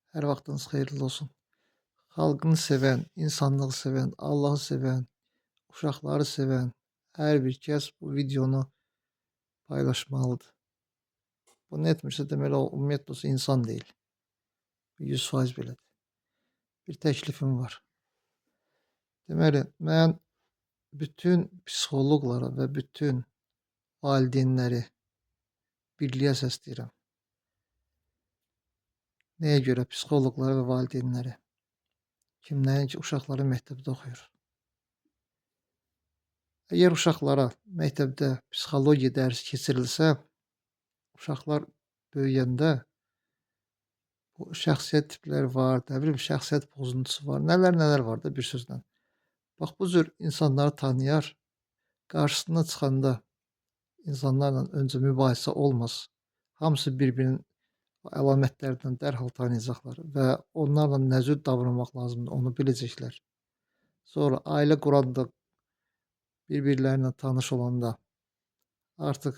Hər vaxtınız xeyirli olsun. Xalqını sevən, insanlığı sevən, Allahı sevən, uşaqları sevən hər bir kəs bu videonu paylaşmalıdır. Bunu etmirsə, deməli o ümumiyyətlə olsa insan deyil. 100% belədir. Bir təklifim var. Deməli, mən bütün psixoloqlara və bütün valideynləri birliyə səsləyirəm. Nəyə görə psixoloqları və valideynləri? Kimlərin ki, uşaqları məktəbdə oxuyur. Əgər uşaqlara məktəbdə psixologiya dərsi keçirilsə, uşaqlar böyüyəndə bu şəxsiyyət tipləri var, nə bilim, şəxsiyyət pozuntusu var, nələr-nələr var da bir sözlə. Bax, bu cür insanları tanıyar, qarşısına çıxanda insanlarla öncə mübahisə olmaz. Hamısı bir-birinin əlamətlərindən dərhal tanıyacaqlar və onlarla nə cür davranmaq lazımdır, onu biləcəklər. Sonra ailə quranda, bir-birlərinə tanış olanda artıq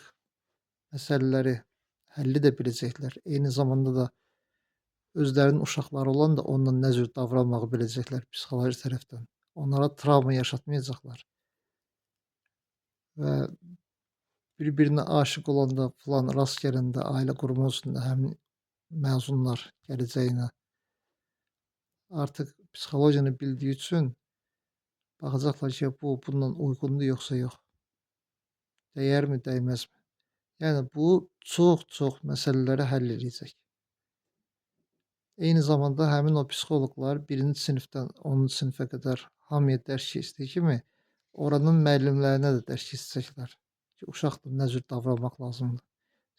məsələləri həlli də biləcəklər. Eyni zamanda da özlərinin uşaqları olan da onunla nə cür davranmağı biləcəklər psixoloji tərəfdən. Onlara travma yaşatmayacaqlar. Və bir-birinə aşiq olanda, filan rast gələndə, ailə qurma üçün də həmin məzunlar gələcəyinə artıq psixologiyanı bildiyi üçün baxacaqlar ki, bu bununla uyğundur yoxsa yox. Dəyərmi, dəyməzmi? Yəni bu çox-çox məsələləri həll eləyəcək. Eyni zamanda həmin o psixoloqlar 1-ci sinifdən 10-cu sinifə qədər hamıya dərs keçdiyi kimi oranın müəllimlərinə də dərs keçəcəklər ki, uşaqla nə cür davranmaq lazımdır.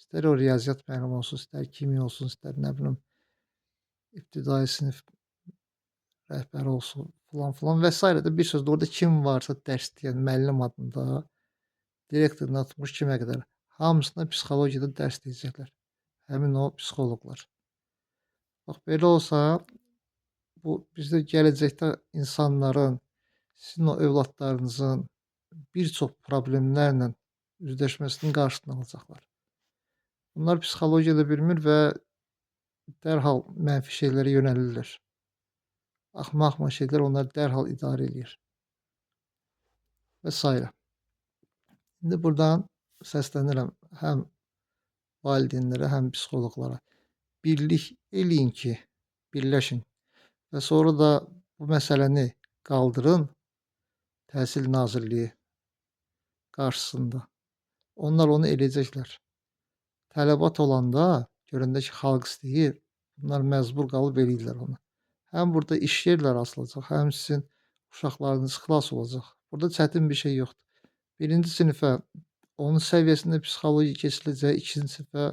İstər o riyaziyyat müəllimi olsun, istər kimya olsun, istər nə bilim ibtidai sinif rəhbəri olsun, filan filan və s. də bir sözlə orada kim varsa dərs deyən müəllim adında, direktoruna tutmuş kimə qədər hamısına psixologiyada dərs deyəcəklər. Həmin o psixoloqlar. Bax, belə olsa, bu bizdə gələcəkdə insanların, sizin o övladlarınızın bir çox problemlərlə üzləşməsinin qarşısını alacaqlar. Bunlar psixologiya da bilmir və dərhal mənfi şeylərə yönəlirlər. Axmaq-axmaq şeylər onları dərhal idarə eləyir və s. İndi buradan səslənirəm həm valideynlərə, həm psixoloqlara. Birlik eləyin ki, birləşin və sonra da bu məsələni qaldırın Təhsil Nazirliyi qarşısında. Onlar onu eləyəcəklər. Tələbat olanda, görəndə ki, xalq istəyir, bunlar məcbur qalıb eləyirlər onu. Həm burada iş yerləri açılacaq, həm sizin uşaqlarınız xilas olacaq. Burada çətin bir şey yoxdur. 1-ci sinifə onun səviyyəsində psixologiya keçiriləcək, 2-ci sinifə,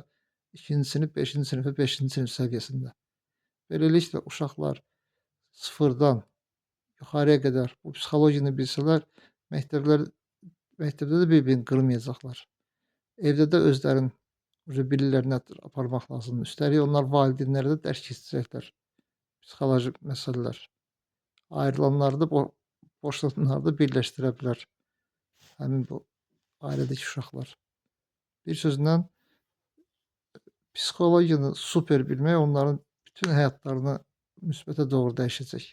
2-ci sinif, 5-ci sinifə, 5-ci sinif səviyyəsində. Beləliklə uşaqlar sıfırdan yuxarıya qədər bu psixologiyani bilsələr, məktəbdə də bir-birini qırmayacaqlar. Evdə də özlərin bilirlər nə aparmaq lazımdır. Üstəlik onlar valideynlərə də dərs keçirəcəklər. Psixoloji məsələlər. Ayrılanları da, boşlananları da birləşdirə bilər. Həmin bu ailədəki uşaqlar. Bir sözlə, psixologiyanı super bilmək onların bütün həyatlarını müsbətə doğru dəyişəcək.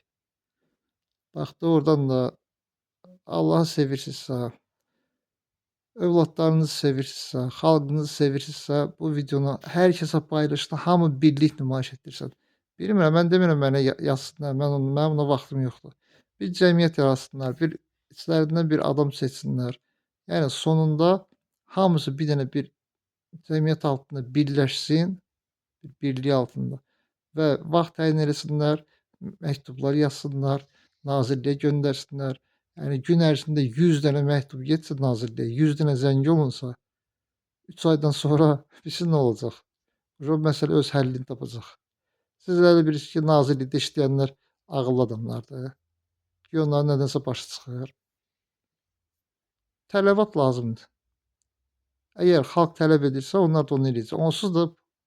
Bax, doğrudan da Allahı sevirsinizsə, övladlarınızı sevirsinizsə, xalqınızı sevirsinizsə, bu videonu hər kəsə paylaşın, hamı birlik nümayiş etdirsin. Bilmirəm, mən demirəm mənə yazsınlar, mənim ona vaxtım yoxdur. Bir cəmiyyət yaratsınlar, bir içlərindən bir adam seçsinlər. Yəni sonunda hamısı bir dənə bir cəmiyyət altında birləşsin, bir birliyi altında və vaxt təyin eləsinlər, məktublar yazsınlar, nazirliyə göndərsinlər. Yəni gün ərzində 100 dənə məktub getsə nazirliyə, 100 dənə zəng olunsa, 3 aydan sonra bilsin nə olacaq. O məsələ öz həllini tapacaq. Siz elə bilirsiniz ki, nazirlikdə işləyənlər ağıllı adamlardır. Ki, onların nədənsə başı çıxır. Tələbat lazımdır. Əgər xalq tələb edirsə, onlar da onu eləyəcək. Onsuz da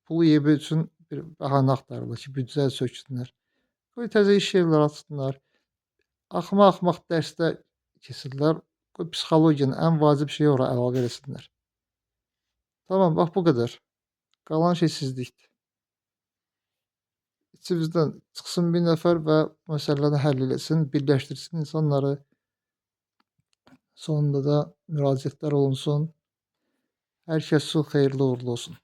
pulu yemək üçün bir bəhanə axtarırlar ki, büdcə söksünlər. Qoy təzə iş yerləri açsınlar. Axmaq-axmaq dərslər keçirlər. Qoy psixologiyanın ən vacib şeyi ora əlavə eləsinlər. Tamam, bax bu qədər. Qalan şey sizlikdir. İçimizdən çıxsın bir nəfər və məsələni həll eləsin, birləşdirsin insanları. Sonunda da müraciətlər olunsun. Hər kəs üçün xeyirli uğurlu olsun.